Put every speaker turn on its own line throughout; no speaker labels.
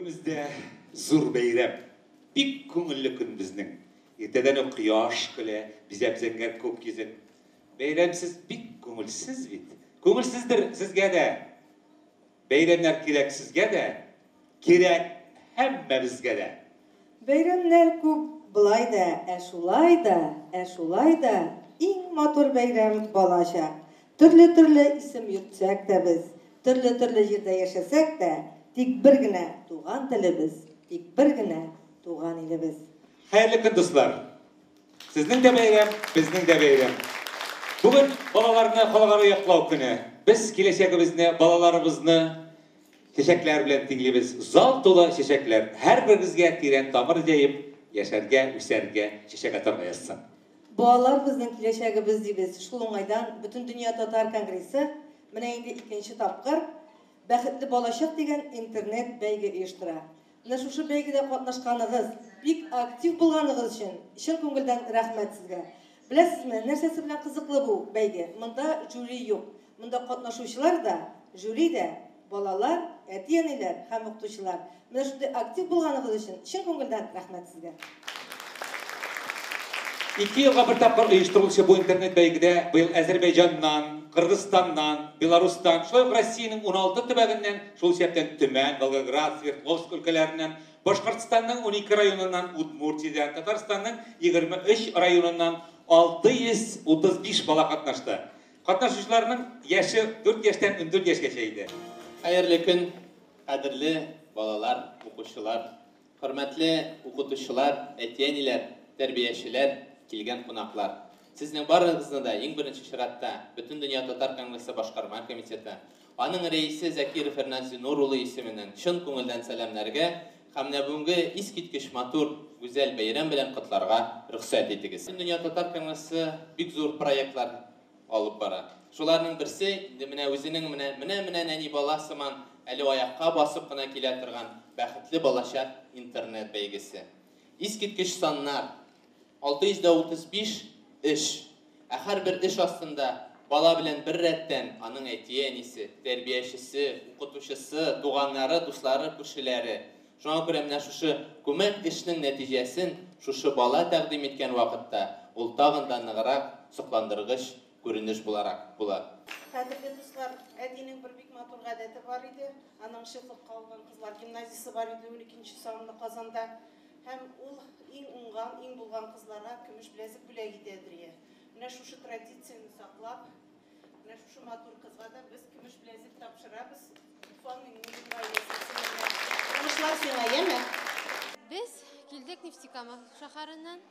Бүген бездә зур бәйрәм. Бик күңелле көн безнең. Иртәдән үк кояш көлә, бизәп зәңгәр күк йөзен. Бәйрәмсез бик күңелсез бит. Күңелсездер сезгә дә. Бәйрәмнәр кирәк сезгә дә, кирәк һәммәбезгә дә.
Бәйрәмнәр күп болай да, ә шулай да, ә шулай да иң матур бәйрәм балачак. Төрле-төрле исем йөртсәк тә без, төрле-төрле җирдә яшәсәк тә, тик бер генә туган телебез, тик бер генә туган илебез.
Хәерле көн, дуслар! Сезнең дә бәйрәм, безнең дә бәйрәм. Бүген балаларны халыкара яклау көне. Без киләчәгебезне, балаларыбызны чәчәкләр белән тиңлибез. Зал тулы чәчәкләр. Һәрберебезгә тирән тамыр җәеп, яшәргә, үсәргә, чәчәк атарга язсын.
Балалар безнең киләчәгебез дибез. Шул уңайдан Бөтендөнья татар конгрессы менә инде икенче тапкыр Бәхетле балачак дигән интернет бәйге оештыра. Менә шушы бәйгедә катнашканыгыз, бик актив булганыгыз өчен чын күңелдән рәхмәт сезгә. Беләсезме, нәрсәсе белән кызыклы бу бәйге? Монда жюри юк. Монда катнашучылар да, жюри дә, балалар, әти-әниләр һәм укытучылар. Менә шундый актив булганыгыз өчен чын күңелдән рәхмәт сезгә.
Ике елга бер тапкыр оештырылучы бу интернет бәйгедә быел Әзербәйҗаннан, Кыргызстаннан, Беларусьтан, шулай ук Россиянең 16 төбәгеннән, шул исәптән Төмән, Волгоград, Свердловск өлкәләреннән, Башкортстанның 12 районыннан, Удмуртиядән, Татарстанның 23 районыннан 635 бала катнашты. Катнашучыларның яше 4 яшьтән 14 яшькәчә иде.
Хәерле көн, кадерле балалар, укучылар! Хөрмәтле укытучылар, әти-әниләр, тәрбиячеләр, килгән кунаклар! Сезнең барыгызны да иң беренче чиратта Бөтендөнья татар конгрессы башкарма комитеты, аның рәисе Закиров Эрнат Зиннур улы исеменнән чын күңелдән сәламнәргә һәм менә бүгенге искиткеч матур, гүзәл бәйрәм белән котларга рөхсәт итегез. Бөтендөнья татар конгрессы бик зур проектлар алып бара. Шуларның берсе, инде менә үзенең менә, менә-менә нәни бала сыман, әле аякка басып кына килә торган Бәхетле балачак интернет бәйгесе. Искиткеч саннар, 635 эш. Ә һәрбер эш астында бала белән беррәттән аның әти-әнисе, тәрбиячесе, укытучысы, туганнары, дуслары, күршеләре. Шуңа күрә менә шушы күмәк эшнең нәтиҗәсен шушы бала тәкъдим иткән вакытта, ул тагын да ныграк сокландыргыч күренеш буларак була.
Кадерле дуслар, әтинең бер бик матур гадәте бар иде. Аның шефлыкка алган кызлар гимназиясе бар иде, уникенче санлы Казанда. Һәм ул иң уңган, иң булган кызларга көмеш беләзек бүләк итә Әдрия. Менә шушы традицияне саклап, Менә шушы матур кызга да без көмеш беләзек тапшырабыз. Туфан Миңнуллин гаиләсе исеменнән. Уңышлар сиңа, яме?
Без килдек Нефтекама шәһәреннән.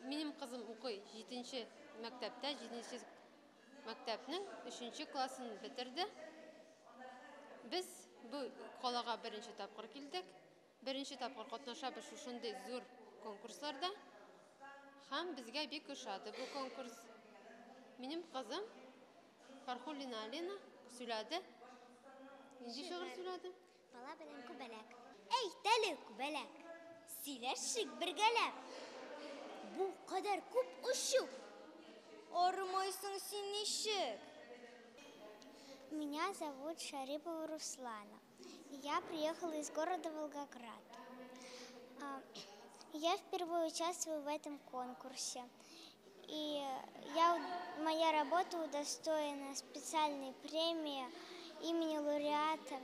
Минем кызым укый җиденче мәктәптә, җиденче мәктәпнең өченче классын бетерде. Без бу калага беренче тапкыр килдек. Беренче тапкыр катнашабыз шушындый зур конкурсларда. Һәм безгә бик ошады бу конкурс. Минем кызым Фархуллина Алина сөйләде. Нинди шигырь сөйләде?
Бала белән күбәләк. Әйт әле, күбәләк, сөйләшик бергәләп. Бу кадәр күп очып, арымайсың син ничек?
Меня зовут Шарипова Руслана. Я приехала из города Волгоград. Я впервые участвую в этом конкурсе. И я, моя работа удостоена специальной премии имени лауреата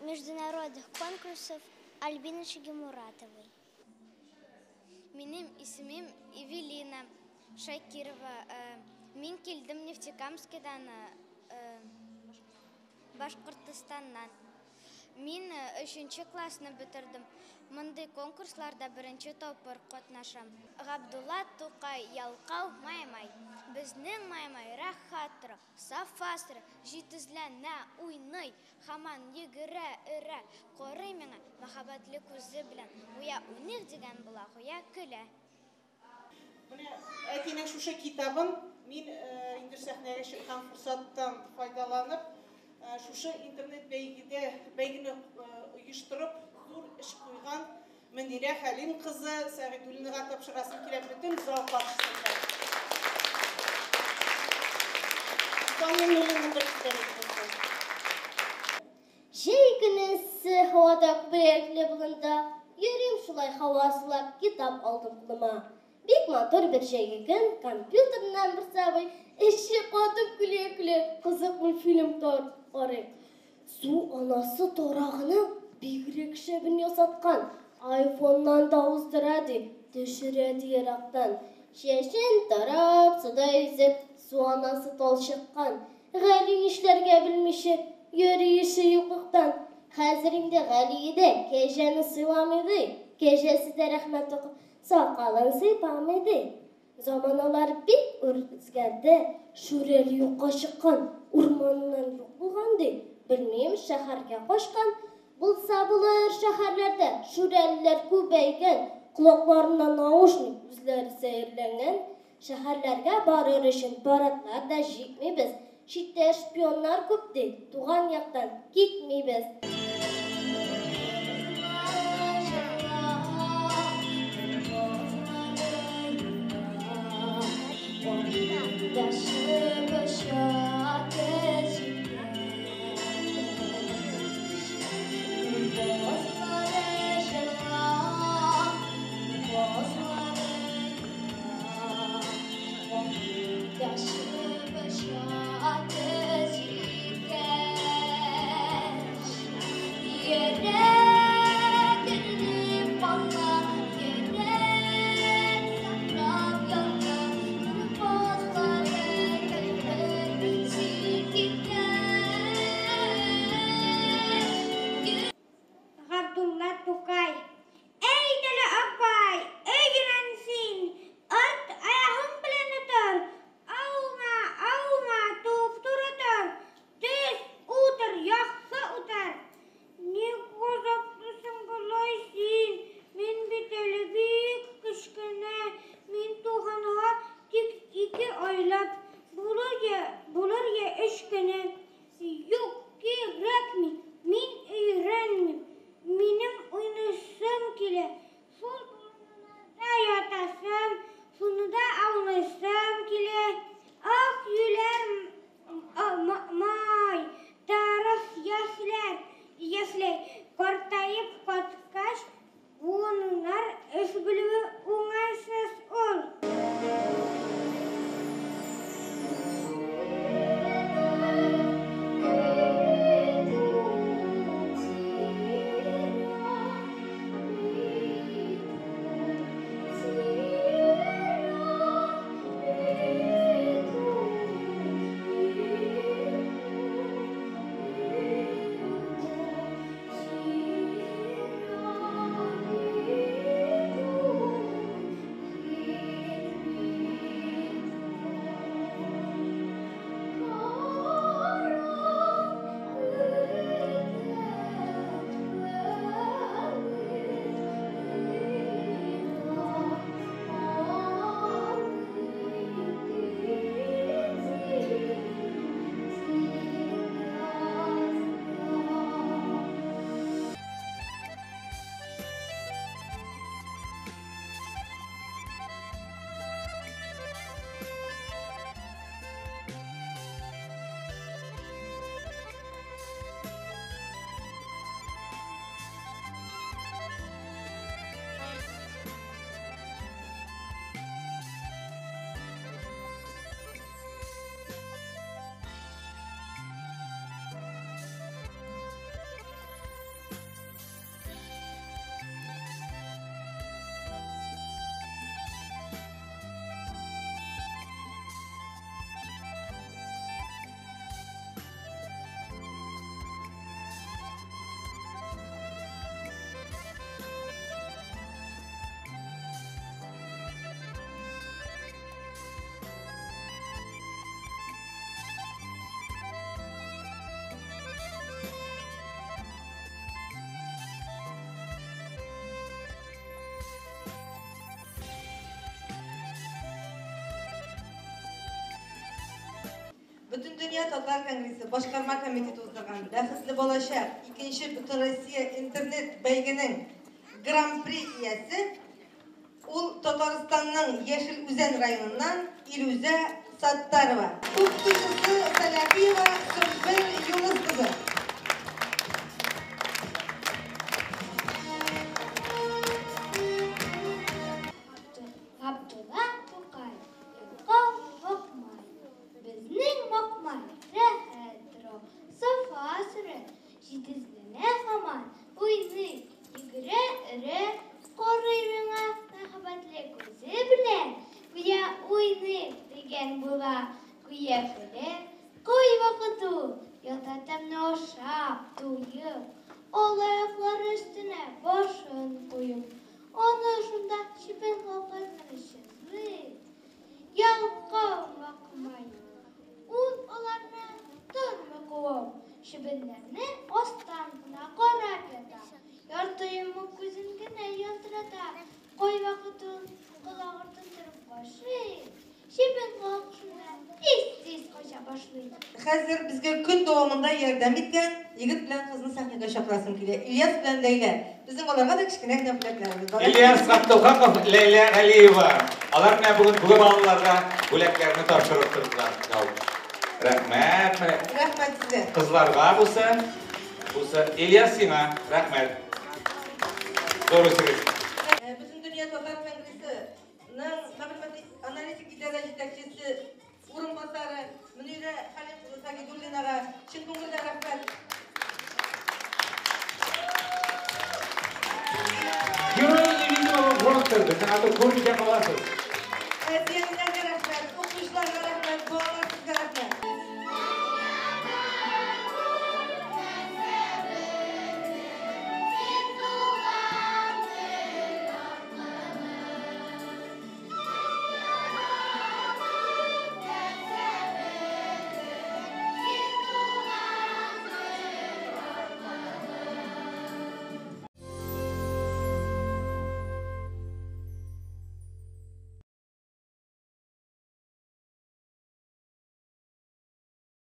международных конкурсов Альбины Шагимуратовой.
Минем исемем Эвелина Шакирова. Мин килдем Нефтекамскидан. Башкортостаннан. Мин өченче классны бетердем. Мондый конкурсларда беренче тапкыр катнашам. Габдулла Тукай, Ялкау маэмай. Безнең маэмай рәхәт тора, сафа сора, җитезләнә, уйный, һаман йөгерә, өрә, карый миңа мәхәббәтле күзе белән, гүя уйныйк дигән була, гүя көлә.
Менә әтинең шушы китабын мин инде сәхнәгә чыккан форсаттан файдаланып, шушы интернет бәйгедә бәйгене оештырып, зур эш куйган Мөнирә Хәлим кызы Сәгыйдуллинага тапшырасым килә бөтен зал каршысында. Туфан Миңнуллинның бер истәлеге булсын.
Җәй көне эссе һавада күбрәк
һава сулап, китап алдым кулыма. Бик матур бер җәйге көн, компьютерыннан бер сабый, эче катып көлә-көлә, кызык мультфильм карый. Су анасы тарагының бигрәк шәбен ясаткан, айфоннан да уздыра ди, төшерә ди ерактан. Чәчен тарап, суда йөзеп, су анасы талчыккан. Гали нишләргә белмичә, йөри ише юклыктан. Хәзер инде Галие дә кәҗәне сыйламый ди, кәҗәсе дә рәхмәт укып, сакалын сыйпамый ди. Заманалар бик үзгәрде, Шүрәле юкка чыккан, урманнан юк булган ди, белмим, шәһәргә качкан. Булса булыр, шәһәрләрдә шүрәлеләр күбәйгән, колакларына наушник, үзләре сәерләнгән. Шәһәрләргә барыр өчен парадлар да җикмибез, читтә шпионнар күп ди, туган яктан китмибез.
Габдулла Тукай. Әйдә лә, Акбай, өйрән син, арт аягың белән утыр, аума, аума, туп-туры тор, төз утыр, яхшы утыр. Ник газаплысың болай син? Мин бит әле бик кечкенә, мин туганга тик 2 айлап, булыр я, булыр я 3 кенә. Юк, кирәкми, мин өйрәнмим. Минем уйныйсым килә, шул урыннарда ятасым, шунда ауныйсым килә. Ах, юләр май, тарых яшьләр, яшьләй, картаеп каткач, буыннар эш белүе уңайсыз ул.
Бөтендөнья татар конгрессы башкарма комитеты уздырган Бәхетле балачак икенче Бөтенроссия интернет бәйгенең гран-при иясе ул Татарстанның Яшел Үзән районыннан Илүзә Саттарова. Укытучысы Сәләхиева Сөмбел Юныс кызы.
башын куеп. Аны шунда чебен калканнары чыгый. Ялкау Макмай. Ул аларны тормый куып, чебеннәрне астан гына карап ята. Ярты йомык күзен генә ялтырата. Кайвакыт ул колак артын торып кашый. Чебен колак шунда тиз-тиз кача башлый.
Хәзер безгә көн дәвамында ярдәм иткән егет белән кызны сәхнәгә чакырасым килә. Ильяс белән Ләйлә. Безнең аларга да кечкенә генә бүләкләребез бар.
Ильяс Габделхаков, Ләйлә Галиева. Алар менә бүген бүген балаларга бүләкләрне тапшырып тордылар. Рәхмәт. Менә
Рәхмәт сезгә.
Кызларга бусы, бусы Ильяс сиңа рәхмәт. Зур үсегез.
Бөтендөнья татар конгрессының мәгълүмати аналитик идарә җитәкчесе урынбасары Мөнирә Хәлим кызы Сагидуллинага чын күңелдән рәхмәт.
Герой невидимого фронта, безнең аты күрмичә каласыз.
Әти-әниләргә рәхмәт, укытучыларга рәхмәт, балалар, сезгә рәхмәт.